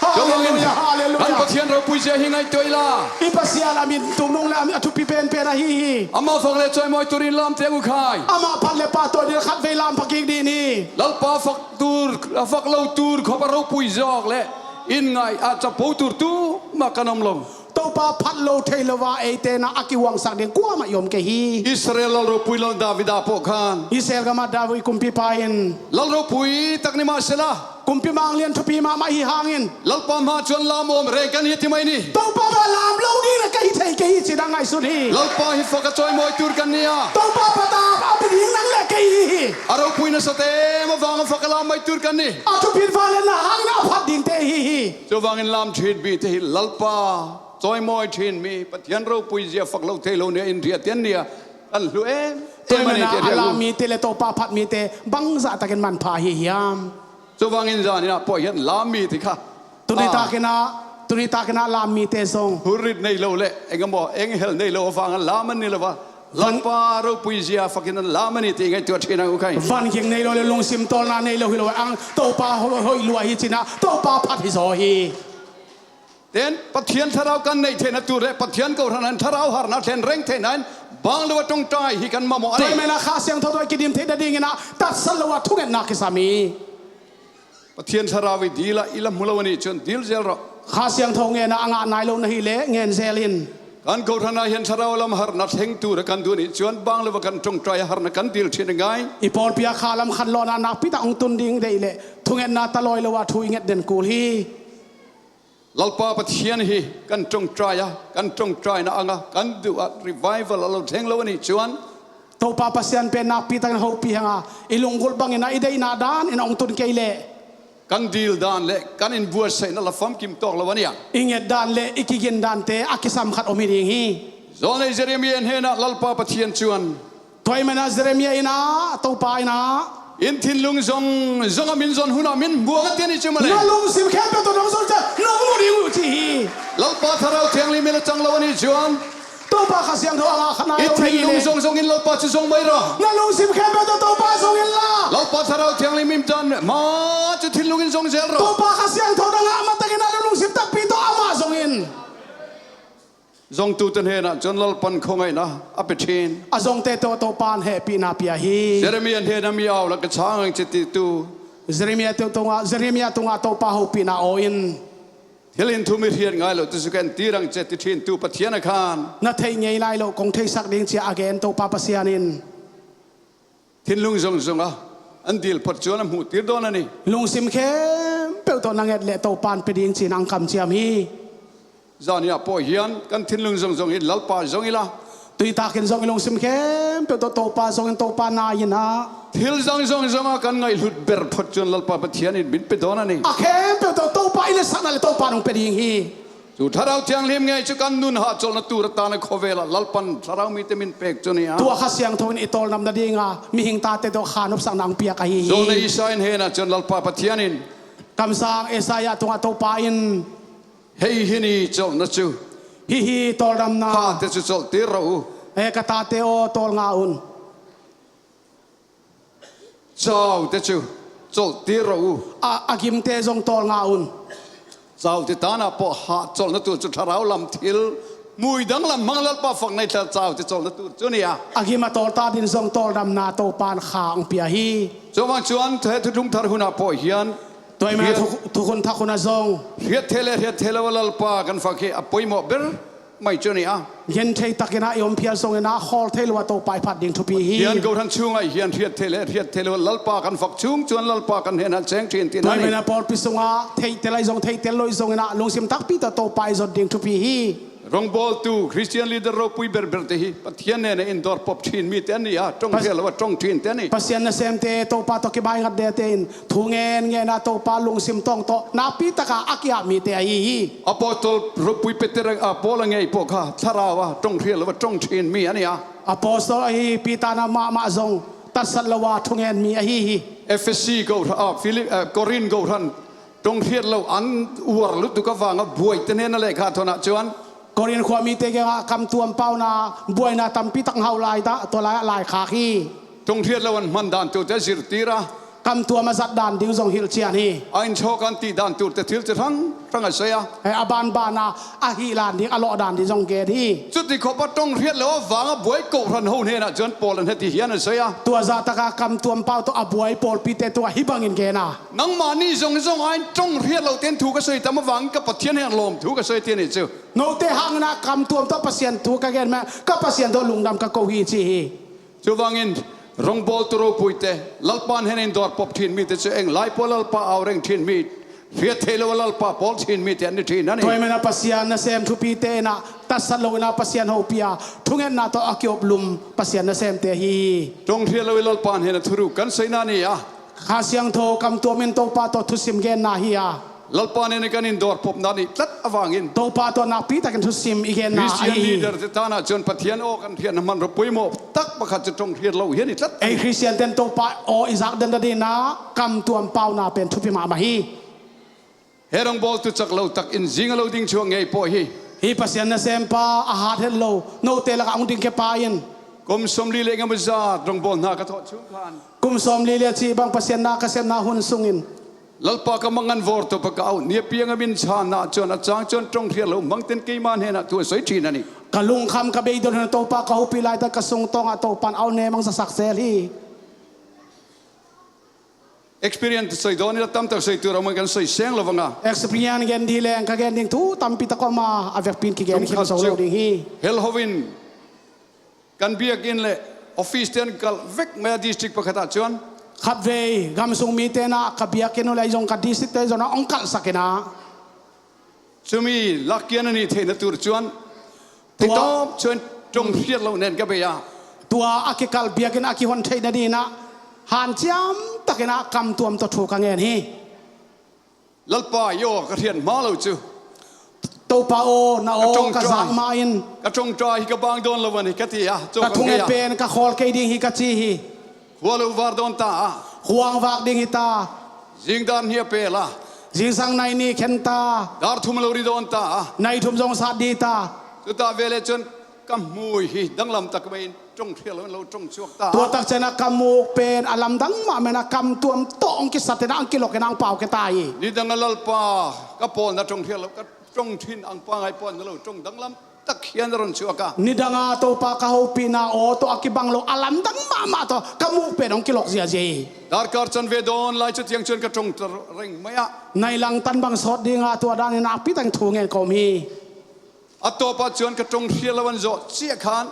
Halleluia, halleluia. Kan Pathian ropui zia hi ngaihtuah i la. I Pasian a min tung nung le a thupi penpen ahi hi. Amah fak le cawimawi turin lam teng uh khai. Amah phat le pahtawi ding khat vei lam pha kik dih ni. Lalpa fak tur, a fak lo tur khop a ropui zawk le in ngai a capo tur tu mah kan om lo. Topa phat lo thei lo a eite na a kihuangsak ding kuamah i om kei hi. Israel lal ropui lal David a pawh khan. Israel gama David kumpipa in. Lal ropui tak ni mah sela. Kumpi manglian thupi mahmah hi hangin. Lalpa hma cuan lam awm reng kan hi ti mai ni. Topa mah lam lo ding na ka hi thei kei hi cina ngaihsun hi. Lalpa hi fak a cawimawi tur kan ni a. Topa pata a bi ding nang le kei hi hi. A ropui nasate mah vang a fak a lam mai tur kan ni. A thupin vangliatna hangin a phat dingte hi hi. Cuvangin lam ṭhin mite hi Lalpa cawimawi ṭhin mi Pathian ropui zia fak lo thei lo nia in riat tian nia. Kan hlu em. Tua em a manin ah, a lam mite le Topa phat mite bangzah takin manpha ahi hiam? Cuvangin zaninah pawh hian lam mite kha, tuni ah, takinah, tuni takinah lam mite zong hurrit nei lo le engemaw, enghel nei lo avanga lam an ni lo a, Lalpa ropui zia fakin an lam a ni ti ngaihtuah ṭhin ang u khai. Van ging nei lo le lungsim tawlna nei lo hi lo ang, Topa hoih, hoih lua hi cinah Topa phat hi zaw hi. Ten Pathian Thlarau kan neih theihna tur le Pathian kohhran an thlarau harna thlen reng theihna in bang lo a ṭawngṭai hi kan mamawh a ni. Tua hi menah Kha Siangtho tawh i kidim theih nadinginah tatsat lo a thungetna kisam hi. Pathian Thlarau i dil ah i la hmu lo a nih cun dil zel rawh. Kha Siangtho ngenah a ngah nai lo na hih leh ngen zel in. Kan kohhran ah hian Thlarau lam harna thleng tur a kan duh a nih cun bang lo a kan ṭawngṭai a harna kan dil ṭhin a ngai. I pawlpi ah kha lam khanlawhna nakpi tak hong tun ding deih leh thungetna talawi lo a thu i nget den kul hi. Lalpa Pathian hi kan ṭawngṭai a, kan ṭawngṭaina anga kan duh a revival a lo thleng lo a nih cun, Topa Pasian pen nakpi takin hopih hanga i lunggulh bangin a i deihna dan in a hong tun kei leh kan dil dan le kan inbuatsaihna la famkim tawk lo a nih a. I nget dan le i kigin dante a kisam khat om hi ding hi. Zawlnei Jeremiah hnenah Lalpa Pathian chuan, tua hi menah Jeremiah inah Topa inah, in thinlung zong zong a min zawn hunah min hmuang a ti a nih chu maw le. Na lungsim khempeuh tawh nang zawn ciah nong mu ding uh ci hi. Lalpa Thlarau Thianghlim in a chang lo a nih chuan, Topa Kha Siangtho a ngah kha nai lo na hi le. I thinlung zong zongin Lalpa chu zong mai rawh. Na lungsim khempeuh tawh Topa zong inla. Lalpa Thlarau Thianghlim in dan mah chu thinlung in zong zel rawh. Topa Kha Siangtho na ngah mah takin a na lungsim takpi tawh amah zong in. Zongtute hnenah chuan Lalpan khawngaihna a pe ṭhin. A zongte tawh Topan hehpihna pia hi. Jeremiah hnenah mi au la ka chhang ang che titu. Jeremiah tungah, Jeremiah tungah Topa hopihna aw in. Thil in thu mi hriat ngai lo tu chu ka entir ang che ti ṭhintu Pathian a khan. Na theih ngei lai lo kong theisak ding cia a gen Topa Pasian in. Thinlung zong zonga an dil phot chuan a hmuhtir dawn a ni. Lungsim khempeuh tawh na nget leh Topan pe ding ci-in ang kamciam hi. Zaniah pawh hian kan thinlung zong zong hi Lalpa zong ila. Tui takin zong i lungsim khempeuh tawh Topa zongin Topa nai inah. Thil zang zong zonga kan ngaihhlut ber phot chuan Lalpa Pathian in min pe dawn a ni. A khempeuh tawh Topa i netsakna le Topa nong pe ding hi. Chu Thlarau Thianghlim ngei chu kan nun hahchawlhna tur atana khawvelah Lalpan Thlarau mite min pek chu ni a. Tua Kha Siangtho in i tawldamna dinga mihing tate tawh kha nopsakna ang piak ahi hi. Zawlnei Isai hnenah chuan Lalpa Pathian in. Kamsang Isaiah tungah Topa in. Hei hi ni chawlhna chu. Hih hi tawldamna. Tate chu chawlhtir rawh u. E ka tate aw tawlnga un. Chaute chu chawlhtir rawh u. A, a gimte zong tawlnga un. Chaute tanah pawh hahchawlhna tur chu thlarau lam thil mui danglam hmang Lalpa fak nei thla chaute chawlhna tur chu ni a. A gim a tawl ta din zong tawldamna Topan kha ang pia hi. Chuvang chuan he thuthlung thar hunah pawh hian. Tua hi mah thu, thukhun thak hunah zong. Hriat theih leh hriat theih lo a Lalpa kan fak hi a pawimawh ber. Mai chu ni a. Ngen thei takin a i om phial zongin a khawl thei lo a Topa i phat ding thupi hi. Hian kohhran chhungah hian hriat theih leh hriat theih lo Lalpa kan fak chung chuan Lalpa kan hnenah cheng ṭhin tina ni. Tua hi mah ina pawlpi sungah theih tel a i zong theih tel lo i zongin a lungsim takpi tawh Topa i zot ding thupi hi. Rawngbawltu Christian leader ropui berberte hi Pathian hnenah indawr pawp ṭhin mite an ni a, ṭawng hriat lo a ṭawng ṭhinte an ni. Pasian nasemte Topa tawh kibai ngat dete in thu ngen ngen a Topa lungsim tawng tawh nakpi taka a kiap mite ahi hi. Apostol ropui Peter a, Paul a ngei pawh kha thlarau a ṭawng hriat lo a ṭawng ṭhin mi a ni a. Apostol ahi Peter na mahmah zong tatsat lo a thungen mi ahi hi. Efesi kohhran, a, Philip, a, Korin kohhran ṭawng hriat lo an uar lutuk avanga buaite hnena lehkha thawnah chuan. Korin khua mite kiangah kamtuam pauna buaina tampi tak hauh lai dah tua laiah laikhak hi. Ṭawng hriat lo an hman dan turte a zirtir a. Kamtuam a zat dan ding zong hilhchian hi. A inchhawk an tih dan turte thil chi hrang hrang a sawi a. He a banbana a hih lan ding a lawh dan ding zong gen hi. Chuti khawpa ṭawng hriat lo avanga buai kohhran ho hnenah chuan Paul an heti hian a sawi a. Tua zahtaka kamtuam pau tawh a buai pawlpite tungah hih bangin gen a. Nangmahni zong zong aiin ṭawng hriat lo ten thu ka sawi tam avangin ka Pathian hian lawm thu ka sawi ti a nih chu. Note hangin a kamtuam tawh Pasian thu ka gen mah ka Pasian tawh lungdam ka ko hi chi hi. Chuvangin rawngbawltu ropuite Lalpa hnena indawr pawp ṭhin mite chu eng lai pawh Lalpa au reng ṭhin mi hriat theih lo a Lalpa pawl ṭhin mite an ni ṭhin a ni. Tua hi mena Pasian nasem thupite inah tatsat lo inah Pasian hopih a thungetna tawh a kiop lum Pasian nasemte hi hi. Ṭawng hriat lo i Lalpa hnena thuruk kan saina ni a. Kha Siangtho kamtuam in Topa tawh thusim genna hi a. Lalpa nen kan in dawr popna nih tlat avangin Topa tawh nakpi takin thusim i genna Christian ahi hi. Leader te tanah cun Pathian aw kan hriatna hmanraw poimawh tak pakhat cu ṭong hriat lo hi a ni tlat. Ei Khristian ten Topa aw i zak dan nadinah kam tuam pauna pen thupi mahmah hi. He rongbawltu cak lo tak in zing a lo ding chuak ngei pawh hi. Hi Pasian nasempa a hat het lo note lakah hong dingkhia pa in kum sawmli le ngam a zat rongbawl hna ka thawh chung khan kum sawmli le cih bang Pasian na ka sepna hun sungin Lalpa ka mangan vawr tawh ka auh ni a piang a min chan ah cun a cang cun ṭong hriat lo mangten keimah hnenah thu a soi ṭhin a ni. Ka lungkham ka beidon hun Topa ka hopih laitak ka sungtawngah Topan auh ne mang zasak zel hi. Experience soi dawn ila tamtak soi tur a man kan soi seng lo vanga. Experience gen dih leng ka gen ding thu tampi tak om a, a vekpin kigen khin so lo ding hi. Hel hovin kan biakinn le office ten kalh vek mai a district pakhat ah chuan. Khatvei gamsung mi tenah ka biakinn uh le zong ka district te zong hong kalhsak inah. Cumi lakkian a nih theihna tur chuan Tua- titawp chuan ṭong hriat lo nen ka bei a. Tua a kikalh biakinn a kihon theih nadinah hanciam takinah kam tuam tawh thu ka ngen hi. Lalpa i aw ka hriat hma lo cu. Topa aw na aw ka zak ma in ka ṭongṭai hi ka bang dawn lo van hi ka ti a. Ka thunget pen ka khawl kei ding hi ka ci hi. Khua lo var dawn ta a. Khuang vak ding hi ta. Zingdar hnih a pel a. Zingsang nai nih khen ta. Dar thum lo ri dawn ta a. Nai thum zong sat dih ta. Cuta vele cun ka hmui hi danglam tak mai in ṭong hrial lo in lo ṭong chuak ta. Tua tak cianah ka muk pen a lamdang mah menah kam tuam tawh hong kisat inah hong kilok inah hong pau ke ta hi. Nidang a Lalpa ka pawlna ṭong hrial lo ka ṭong ṭhin ang pangai pawlna lo ṭong danglam tak hian a rawn chuak a. Nidanga Topa ka hopihna aw tawh a kibang lo a lamdang mahmah tawh ka muk pen hong kilawk ziahziah hi. Darkar chan ve dawn lai cu tiang chuan ka ṭawngter reng mai a. Nailang tan bang sawt dinga tua danin nakpi takin thu ngen ka um hi. A tawpah chuan ka ṭawng hrial lo an zawh chiah khan,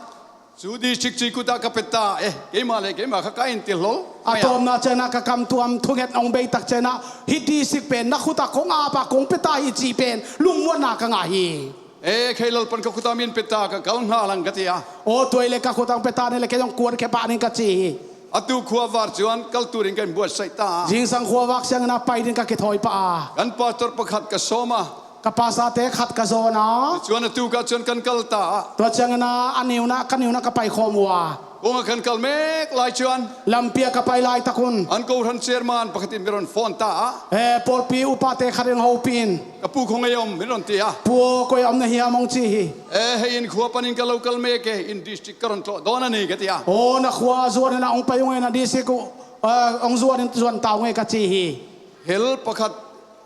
chu district chu i kutah ka pe ta e, keimah le keimah kha ka inti hlawl mai a. A tawpna cianah ka kam tuam thunget hong bei tak cianah hih district pen na khutah kong ap a kong pe ta hi cih pen lungmuanna ka ngah hi. E, kei Lalpan ka khutah min pe ta, ka kal nghal ang ka ti a. Aw tuai le ka khutah hong pe ta ni le kei zong kuan khe pah ning ka ci hi. Atu khua var chuan kal turin ka inbuatsaih ta a. Zingsang khua vak siangin a pai din ka kithawi pah a. Kan pastor pakhat ka sawm a. Ka pastor te khat ka zawn a. Chuan a tukah chuan kan kal ta a. Tua ciangin a, a niuna, ka niuna ka pai khawm uh a. Kawngah kan kal mek lai chuan. Lampi ah ka pai lai tak un. An kohhran chairman pakhatin min rawn phone ta a. Eh, pawlpi upate khat in hopih in. Ka pu khawngaih a awm min rawn ti a. Pu aw, koi a awm na hiam hong ci hi. Eh, hei in khua panin ka lo kal mek e, in district ka rawn tlawh dawn a ni ka ti a. Aw, na khua zuan in a hong pai ung e, na district uh, eh, hong zuan in zuan ta ung e ka ci hi. Hel pakhat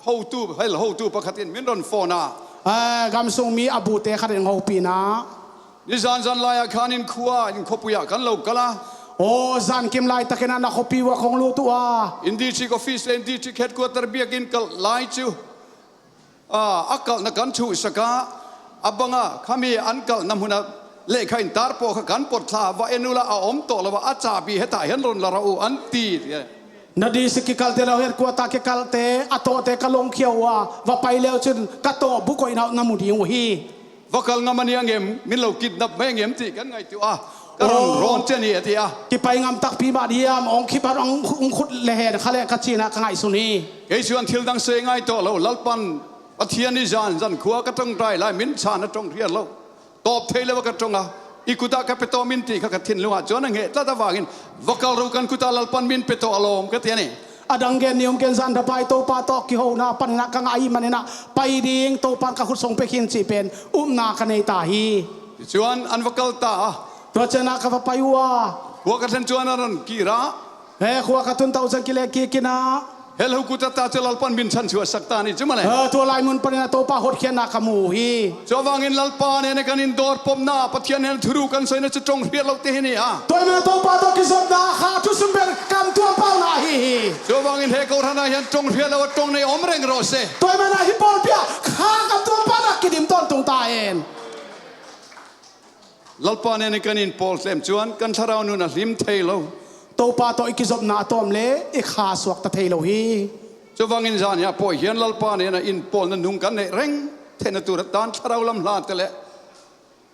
hotu, hel hotu pakhatin min rawn phone a. Eh, gamsung mi a bute khat in hopih na. Ni zan zan laiah khan in khua in khawpuiah kan lo kal a. Aw, zankim laitakin a na khawpi uah khawng lut uh a. In district office le in district headquarter biakinn kalh lai chu. A, a kalhna kan thuhsak a, a banga khami an kalhna hmuna lehkha intar pawh kha kan pawt thla va en ula a awm tawh lo a, a chabi hetah hian rawn la rawh u an ti. Na district kikalte lo headquarter kikalte a tawhte ka lawngkhia uh a, va pai leu cun ka tawh bukoihna na mu ding uh hi. Va kal ngam a ni a ngem, min lo kidnap mai a ngem tih kan ngaihtuah a, ka rawn rawn che ni a ti a. Kipai ngam takpi mah diam, hong khip a hong khut le hen kha leh ka cinah ka ngaihsun hi. Kei chuan thil dang se ngai tawh lo, Lalpan Pathian ni zan zan khua ka ṭawngṭai lai, min chhan a ṭawng hriat lo. Tawp thei lo a ka ṭawng a, i kutah ka pe tawh min tih kha ka thinlungah chuan a ngheh tlat avangin, va kal ro kan kutah Lalpan min pe tawh alawm ka ti a ni. A dang gen ni um ken zan dapai Topa tawh kihona paninah ka ngah ahih maninah pai ding Topan ka khut sawng pek hin cih pen upna ka nei ta hi. Tichuan an va kal ta a. Tua cianah ka va pai uh a. Khua ka thlen chuan a rawn kir a. He khua ka tun tauh cian kileh kikin a. Hel ho kutah ta chu Lalpan min chhan chhuahsak ta ni chu male. Eh, tua lai mun panin a Topa hotkhiatna ka mu uh hi. Chuvangin Lalpa nena kan in dawr popna, Pathian nena thuru kan soina chu ṭawng hriat lo te hi ni a. Tua hi manin a Topa tawh kizopna kha thusum ber kam tuam pauna ahi hi. Chuvangin he kohhranah hian ṭawng hriat lo a ṭawng nei awm reng rawh se. Tua hi manin a hi pawlpi ah kha kam tuam pauna kidim tawntung ta hen. Lalpa nena kan in pawl tlem chuan kan thlarau nun a hlim thei lo. Topa tawh i kizopna a tawm le i kha suak ta thei lo hi. Chuvangin zan hia pawh hian Lalpa nena in pawlna nung kan neih reng theihna tur atan thlarau lam hla te le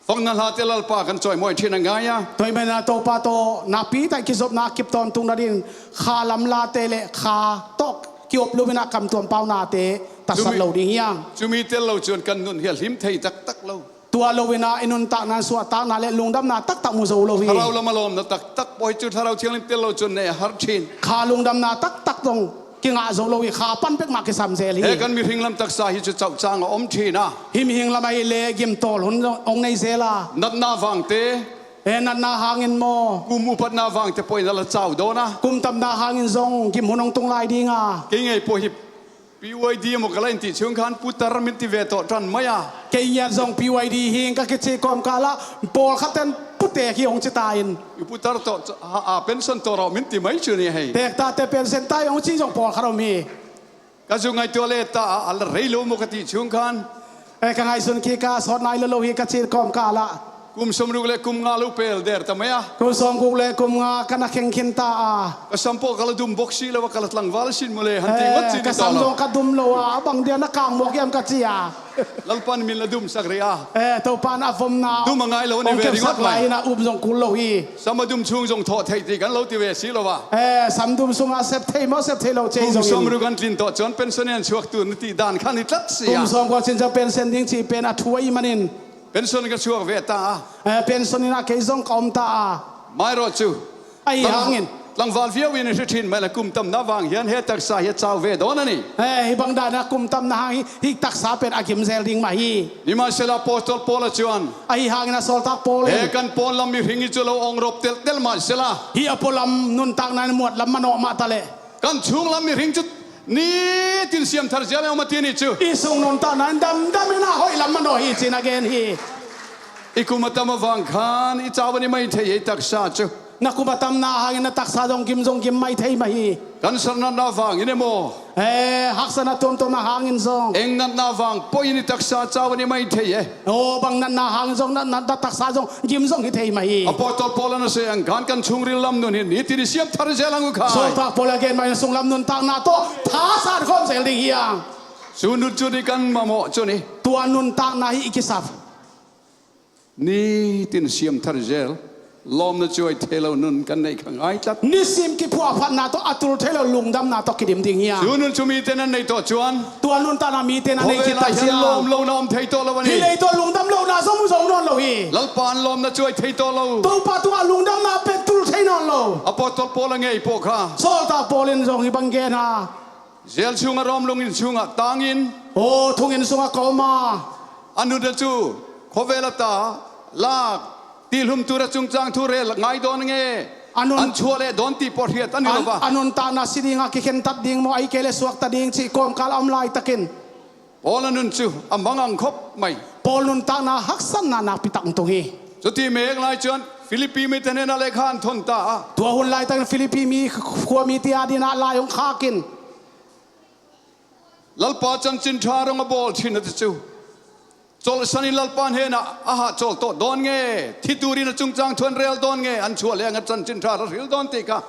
fangna hla te Lalpa kan chawimawi ṭhin a ngai a. Tua hi manin a Topa tawh nakpi tak i kizopna a kip tawntung nadin kha lam la te le kha tawh kiup luminah kam tuam pauna te tatsat lo ding hi hang. Cumi tel lo cun kan nun hi a hlim thei taktak lo. Tua lo-in ah i nuntakna in suahtakna le lungdamna taktak mu zo lo hi. Thlarau lam a lawmna taktak pawh hi cu Thlarau Thianghlim tel lo cun nei a har ṭhin. Kha lungdamna taktak zong kingah zo lo hi. Kha pan pek mah kisam zel hi. He kan mihring lam taksa hi cu cauhcang a om ṭhin a. Hi mihring lam ahih leh gimtawl hun zong hong nei zel a. Natna vangte. He natna hangin maw? Kum upatna vangte pawh in a la cau dawn a. Kum tamna hangin zong gim hun hong tung lai ding a. Kei ngei pawh hi P Y D maw ka la in ti chung khan putar min ti ve tawh ṭan mai a. Kei ngiat zong P Y D hi ing ka kici kawmkal ah pawlkhat ten putek hi hong ci ta in. I putar tawh a, a pension tawh rawh min ti mai cu ni hei. Tektate pension ta hi hong ci zong pawlkhat om hi. Ka zuk ngaihtuah le ta a, a la rei lo maw ka ti chung khan. E, ka ngaihsun kik a, sawt nai lo lo hi ka ci kawmkal ah. Kum sawmruk le kum nga lo pel der ta mai a. Kum sawmguk le kum nga ka na kheng khin ta a. Ka sam pawh ka la dum bawk si lo a, ka la tlangval sin maw le han ti ngot ci ni tawh lo. Ka sam zong ka dum lo a, a bang dia na kang mawk hiam ka ci a. Lalpan min la dumsak rih a. E, Topan a vomna dum a ngai lo ni ve ringawt lai. Hong kepsak lai in a up zong kul lo hi. Sam a dum chung zong thawh thei ti kan lo ti ve si lo a. E, sam dum sungah sep thei maw sep thei lo cei zong in. Kum sawmruk an tlin tawh cun pension in an chuak tu na ti dan khan i tlat si a. Kum sawmkua cin zong pension ding cih pen a thu ahih manin. Pension ka chuak ve ta a. E, pension in ah kei zong ka om ta a. Mai rawh cu. Ahi hangin. Tlangval viau in i hri ṭhin mai la kum tamna vang hian he taksa hi a cau ve dawn a ni. E, hi bang dan a kum tamna hang hi, hi taksa pen a gim zel ding mah hi. Ni mah sela Apostol Paul a cuan. Ahi hangin a sawltak Paul in. He kan pawn lam mihring hi cu lo awng rawp teltel mah sela. Hi a pualam nuntakna in muat lam manawh mah ta leh. Kan chung lam mihring cu nitin siam thar zel a om a ti ni cu. I sung nuntakna in damdam in a hoih lam manawh hi cin a gen hi. I kum a tam a vang khan i cau a ni mai thei ei taksa cu. Na kum a tamna hangin na taksa zong gim zong gim mai thei mah hi. Kan sernatna vangin emaw. E, haksatna tuamtuamna hangin zong. Eng natna vang pawhin i taksa cau a ni mai thei e. Aw, bang natna hangin zong na, na, na taksa zong gim zong hi thei mah hi. Apostol Paul an a sawi ang khan kan chungril lam nun hi nitin i siam thar zel ang uh khai. Sawltak Paul a gen mah in sunglam nuntakna tawh thasan khawm zel ding hi ang. Cu nun cu ni kan mamawh cu ni. Tua nuntakna hi i kisap. Nitin siam thar zel. Lawmna cuai thei lo nun kan neih kha ngai tlat. Nisim kiphuahphatna tawh a tul thei lo lungdamna tawh kidim ding hi a. Cu nun cu mite nan neih tawh cuan. Tua nuntakna mite nan neih khit tak ciang. Lawm lohna om thei tawh lo a ni. Hi lei tawh lungdam lohna zong mu zo nawn lo hi. Lalpa an lawmna cuai thei tawh lo. Topa tungah lungdamna pen tul thei nawn lo. Apostol Paul a ngei pawh kha. Sawltak Paul in zong hi bang gen a. Zel chunga rawm lungin chunga tangin. Aw, thungin sungah ka om a. A nunna cu khawvel a ta lak tihlum tura cungcang thu rel ngai dawn nge. A nun- an chuah leh dawn ti pawh hriat a ni lo va. A nuntakna si dinga kikhentat ding maw, ahi kei le suakta ding cih kawmkal a om laitakin. Paul a nun cu a mangang khop mai. Paul nuntakna haksatna nakpi tak tung hi. Cuti mek lai cuan Filipi mite hnenah lekha an thon ta a. Tua hun laitakin Filipi mi khuami tia dinah lai hong khakin. Lalpa chanchin ṭha rong a bawl ṭhin a ti cu. Colhsan in Lalpa hnenah a hah cawl tawh dawn nge, thi turin a cungcang thu an rel dawn nge, an chuah leng a chanchin ṭha a hril dawn ti kha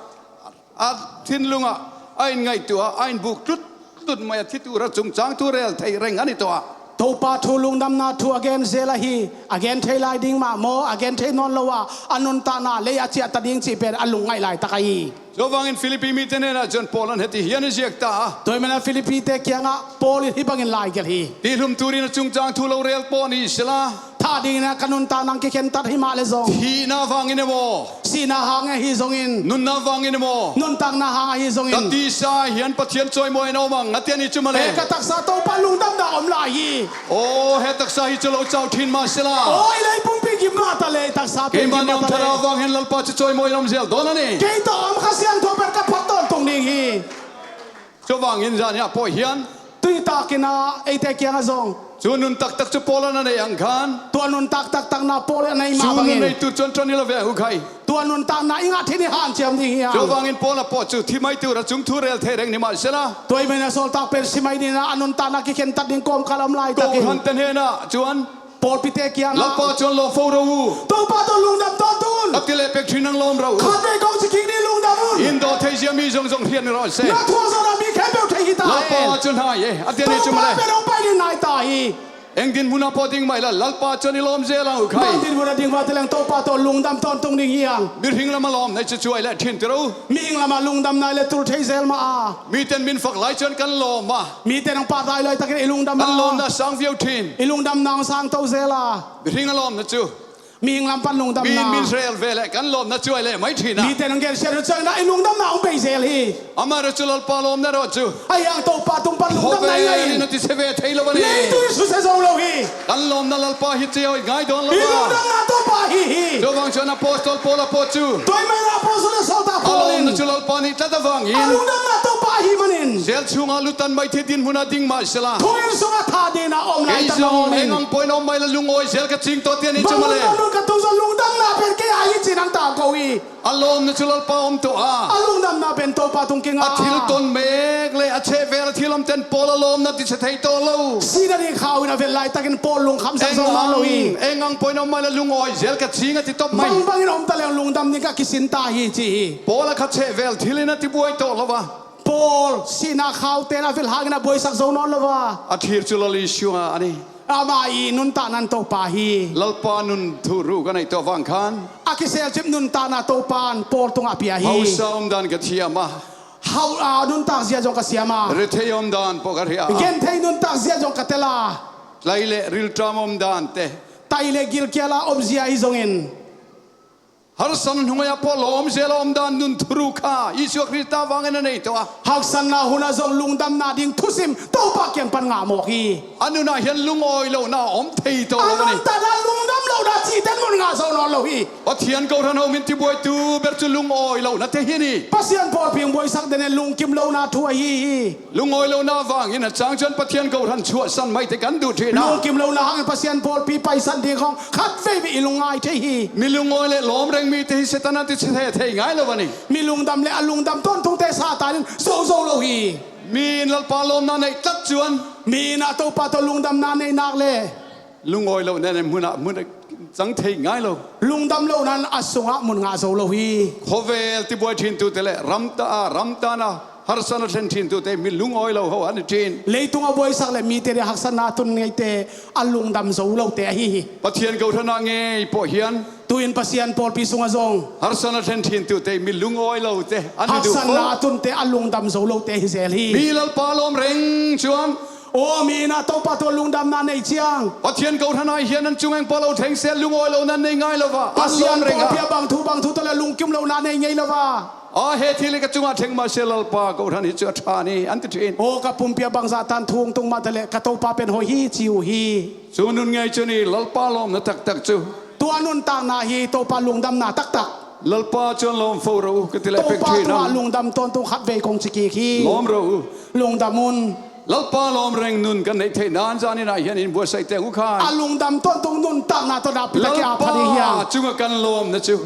a thinlungah a in ngaihtuah a, a in buk tluttlut mai a, thi tura cungcang thu rel thei reng a ni tawh a. Topa thu lungdamna thu a gen zel ahi, a gen thei lai ding mah maw, a gen thei nawn lo a, a nuntakna lei a ciahta ding cih pen a lungngaih laitak ahi. Tua vangin Filipi mite hnenah cun Paul an heti hian i ziak ta a. Tua hi mana Filipi-te kiangah Paul in hih bangin lai gelh hi. Tihlum turin a cungcang thu lo rel pawh ni sila. Thah dingin a ka nuntakna kikhentat hi mah le zong. Thihna vangin emaw. Sihna hang ahi zongin. Nunna vangin emaw. Nuntakna hang ahi zongin. Ka tisa hian Pathian cawimawi in a om ang a ti a ni cu mah le. E, ka taksa Topa lungdamna om lai hi. Aw, he taksa hi cu lo cau ṭhin mah sila. Aw, i lei pumpi gim mah ta le, i taksa pen gim mah ta le. Keimah ni om thara vang hen Lalpa cu cawimawi in a om zel dawn a ni. Kei tawh om Kha Siangtho pen ka phak tawntung ding hi. Cu vangin zan hiah pawh hian. Tuitakin a eite kiangah zong. Cu nun taktak cu Paul an a neih ang khan. Tua nun taktak takna Paul a neih mah bangin. Cu nun neitu cuan ṭan i la ve uh khai. Tua nuntakna i ngah thei ni hanciam ding hi a. Tua vangin Paul a pawh cu thi mai tura cung thu rel thei reng ni mah sela. Tua i maina sawltak pen si mai dingin a nuntakna kikhentat ding kawmkal a om laitakin. Tua hante hnenah cuan. Pawlpite kiangah. Lalpa cuan lawm fo ro uh. Topa tawh lungdam tawntung un. A ti leh pek ṭhin ang lawm ro uh. Khat vei kong ci kik ding lungdam un. In dawh thei zia mi zongzong hriat ni rawh se. Na thuak zawhna mi khempeuh thei hi ta hen. Lalpa cuan hai e. A ti a ni cu mah le. Topa pen hong pai ding nai ta hi. Eng dinhmun ah pawh ding mah i la, Lalpa cih i lawm zel ang uh khai. Bang dinhmun ah ding mah te leng Topa tawh lungdam tawntung ding hi hang. Mihing lamah lawm na hi ciang, tua i leh thin tira uh. Mihing lamah lungdam na hi leh tul thei zel mah a. Mite in min phak lai ciang kan lawm a. Mite in hong pahtawi laitakin i lungdam a. Kan lawmna sang viau thin. I lungdamna hong sangto zel a. Mihing a lawmna cu. Mihing lam pan lungdamna. Mi in min rel ve leh kan lawmna cu i leh mai thin a. Mite in hong gensiat uh ciangin i lungdamna hong bei zel hi. Amah ruangah cu Lalpa lawmna ruangah cu. Ahi hang Topa tung pan lungdamna i ngah hi. Khawvel in a ti sia ve thei lo a ni. Leitung in susia zo lo hi. Kan lawmna Lalpa hi ci-in ngai dawn lo a. I lungdamna Topa hi hi. Tua vang ciang apostol Paul a pawh cu. Tua ahih manin apostol le sawltak Paul in. A lawmna cu Lalpa nih tlat a vang in. A lungdamna Topa ahih manin. Zel chungah lutan mai thei dinhmun ah ding mah sela. Thu inn sungah thadah a om laitak zong eng ang pawh in om mah i la lungawi zel ka ci ing tawh tian hi cu mah leh. Bang hun bang hun ka tung zong lungdamna pen kei a hi ci-in hong tangko hi. A lawmna cu Lalpa om tawh a. A lungdamna pen Topa tung kingah. A thil ton mek le a chehvel a thil om ten Paul a lawmna ti sia thei tawh lo. Sihna ding khau in a vel laitakin Paul lungkham sak zo nawn lo hi. Eng ang pawh in om mah i la lungawi zel ka ci ing a ti tawp mai. Bangbang in om ta leng lungdam ding ka kisin ta hi ci hi. Paul a kha chehvel thil in a ti buai tawh lo a. Paul sihna khaute in a vel hangin a buaisak zo nawn lo a. A thir cu Lal Jesuh a ni. Amah i nuntakna in Topa hi. Lalpa nun thuru ka neih tawh vang khan. A kiselcip nuntakna Topa in Paul tungah pia hi. Hausa omdan ka thiam a. Hau a nuntak zia zong ka siam a. Rethei omdan pawh ka hria a. Genthei nuntak zia zong ka tel a. Tlai le rilṭam omdan te. Tai le gilkial a om zia hi zongin. Harsatna hnuai ah pawh lawm zel a omdan nun thuru kha Jesuh Khrist vangin a nei tawh a. Haksatna hun ah zong lungdamna ding thusim Topa kiang pan ngah mawk hi. A nun ah hian lungawi lohna a om thei tawh lo a ni. A nuntakna lungdam lohna cihte in mun ngah zo nawn lo hi. Pathian kohhran hong min tibuaitu ber cu lungawi lohna te hi ni. Pasian pawlpi hong buaisak den in lungkim lohna thu ahi hi. Lungawi lohna vangin a cang ciang Pathian kohhran chuahsan maite kan duh ṭhin a. Lungkim lohna hangin Pasian pawlpi paisan ding khawng khat veivei i lungngai thei hi. Mi lungawi le lawmreng mite hi Satan a ti sia thei ngai lo a ni. Mi lungdam le a lungdam tawntungte Satan in zoh zo lo hi. Mi in Lalpa lawmna neih tlat ciang. Mi in a Topa tawh lungdamna neih nak le. Lungawi lohna in hmun ah, hmun ah cang thei ngai lo. Lungdam lohna in a sungah mun ngah zo lo hi. Khawvel tibuai ṭhintute le ramta a, ramta in a harsatna thlen ṭhintute mi lungawi lo ho an i ṭhin. Leitung a buaisak le mite ding haksatna a tun ngeite a lungdam zo lote ahi hi. Pathian kohhran ah ngei pawh hian. Tu-in Pasian pawlpi sungah zong. Harsatna thlen ṭhintute mi lungawi lote an i duh. Haksatna a tunte a lungdam zo lote hi zel hi. Mi Lalpa lawmreng ciang. Aw, mi in a Topa tawh lungdamna nei ciang. Pathian kohhran ah hian an cung eng pawh lo theng seh lungawi lohna nei ngai lo va. An lawmreng a. Pasian pawlpi ah bang thu bang thu tawh le lungkim lohna nei ngei lo va. A he thil hi ka cungah theng mah seh Lalpa kohhran hi cu a ṭha ni an ti ṭhin. Aw, ka pumpi ah bangzah tan thu hong tung mah ta le ka Topa pen hoih hi ci uh hi. Cu nun ngei cu ni Lalpa lawmna taktak cu. Tua nuntakna hi Topa lungdamna taktak. Lalpa ciang lawm fo ro uh ka ti le pek ṭhin a. Topa tungah lungdam tawntung khat vei kong ci kik hi. Lawm ro uh. Lungdam un. Lalpa lawmreng nun kan neih theih nan zanin ah hian in buatsaih teng uh khai. A lungdam tawntung nuntakna tawh nakpi tak i ap pha ding hi hang. Lalpa cungah kan lawmna cu.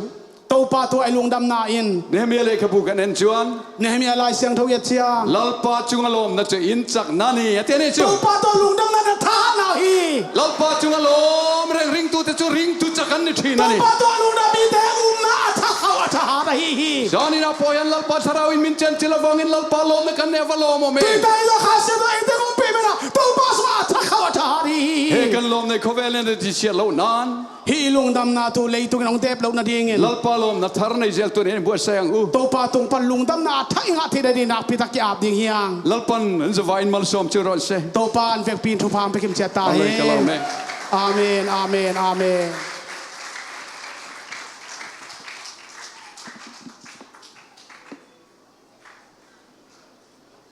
Topa tungah i lungdamna in. Nehemiah lehkhabu kan en ciang. Nehemiah Lai Siangtho i et ciang. Lalpa cungah lawmna cu in cakna ni a ti a ni cu. Topa tungah lungdamna in a thahatna hi. Lalpa cungah lawmreng ringtute cu ringtu cak an ni ṭhin a ni. Topa tungah lungdam mite umna a thakhauh a thahat ahi hi. Zanin ah pawh hian Lalpa Thlarau in min cian cil avangin Lalpa lawmna kan neih a va lawm awm e. Tuite in zong Kha Siangtho eite hong pia mah in ah Topa sungah a thakhauh a thahat hi hi. He kan lawmna hi khawvel in a ti siat loh nan. Hih lungdamna tu leitung in hong dep loh nadingin. Lalpa lawmna thar nei zel tuan in buatsaih ang u. Topa tung pan lungdamna a thak i ngah theih nading nakpi tak ki-ap ding hi hang. Lalpan an zavaiin malsawm ciu rawh se. Topa an vekpi in thupha hong pia kim ciat ta hen. Amen, ka lawm e. Amen, amen, amen.